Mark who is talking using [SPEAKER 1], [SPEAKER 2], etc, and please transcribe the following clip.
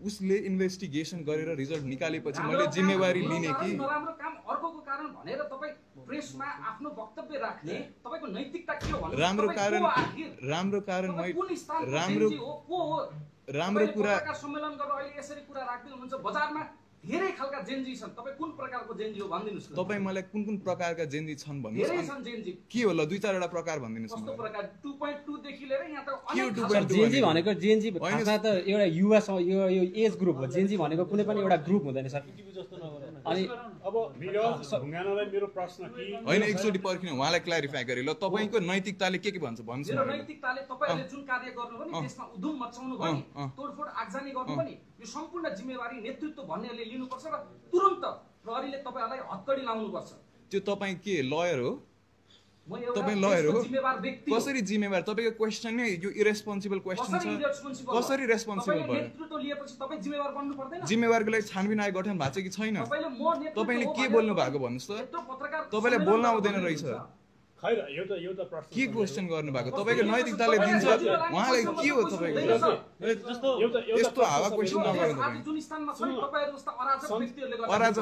[SPEAKER 1] उसले इन्भेस्टिगेसन गरेर रिजल्ट निकालेपछि मैले जिम्मेवारी लिने कि
[SPEAKER 2] नराम्रो काम अर्कोको कारण भनेर तपाईँ प्रेसमा आफ्नो वक्तव्य राख्ने तपाईको नैतिकता के हो भन्नु
[SPEAKER 1] राम्रो कारण राम्रो कुरा
[SPEAKER 2] सम्मेलन गरेर अहिले यसरी कुरा राख्दै हुनुहुन्छ बजारमा धेरै खालका जेन्जी छन् तपाई कुन प्रकारको जेन्जी हो भनिदिनुस् न
[SPEAKER 1] तपाई मलाई कुन प्रकारका जेन्जी छन् भन्नुस्
[SPEAKER 2] धेरै छन् जेन्जी
[SPEAKER 1] के हो ल दुई चारवटा प्रकार भनिदिनुस्
[SPEAKER 2] कस्तो प्रकार 2.2 देखि लिएर यहाँ त
[SPEAKER 3] जेन्जी भनेको जेन्जी खासमा त एउटा युवा यो एज ग्रुप हो जेन्जी भनेको कुनै पनि एउटा ग्रुप हुँदैन सर
[SPEAKER 4] अनि अब ढुङ्गानालाई मेरो प्रश्न के
[SPEAKER 1] हैन एकचोटी पर्खिनु उहाँलाई क्ल्यारिफाई गरे ल तपाईको नैतिकताले के भन्छ भन्नुस्
[SPEAKER 2] मेरो नैतिकताले तपाईले जुन कार्य गर्नु पनि त्यसमा उधुम मचाउनु पनि तोडफोड आगजनी गर्नु पनि यो सम्पूर्ण जिम्मेवारी नेतृत्व भन्नेले लिनुपर्छ र तुरुन्त प्रहरीले तपाईहरुलाई हत्कडी लाउनु पर्छ
[SPEAKER 1] त्यो तपाई के लयर हो
[SPEAKER 2] म एउटा
[SPEAKER 1] तपाई लयर हो
[SPEAKER 2] जिम्मेवार व्यक्ति
[SPEAKER 1] कसरी जिम्मेवार तपाईको क्वेशन नै यो इरेस्पोन्सिबल क्वेशन छ कसरी रेस्पोन्सिबल भयो
[SPEAKER 2] नेतृत्व लिएपछि तपाई जिम्मेवार बन्नु पर्दैन
[SPEAKER 1] जिम्मेवारको लागि छानबिन आयोग गठन भएको छ कि छैन तपाईले के बोल्नु भएको भन्नुस् त तपाईले बोल्न आउँदैन रहेछ
[SPEAKER 4] खैर एउटा प्रश्न
[SPEAKER 1] के क्वेशन गर्नु भएको तपाईको नैतिकताले दिन्छ उहाँलाई के हो तपाईको
[SPEAKER 4] जस्तो
[SPEAKER 1] यस्तो हावा क्वेशन नगर्नु
[SPEAKER 2] आज जुन स्थानमा छ तपाईहरु जस्ता अराजक व्यक्तिहरुले गर्दा
[SPEAKER 1] अराजक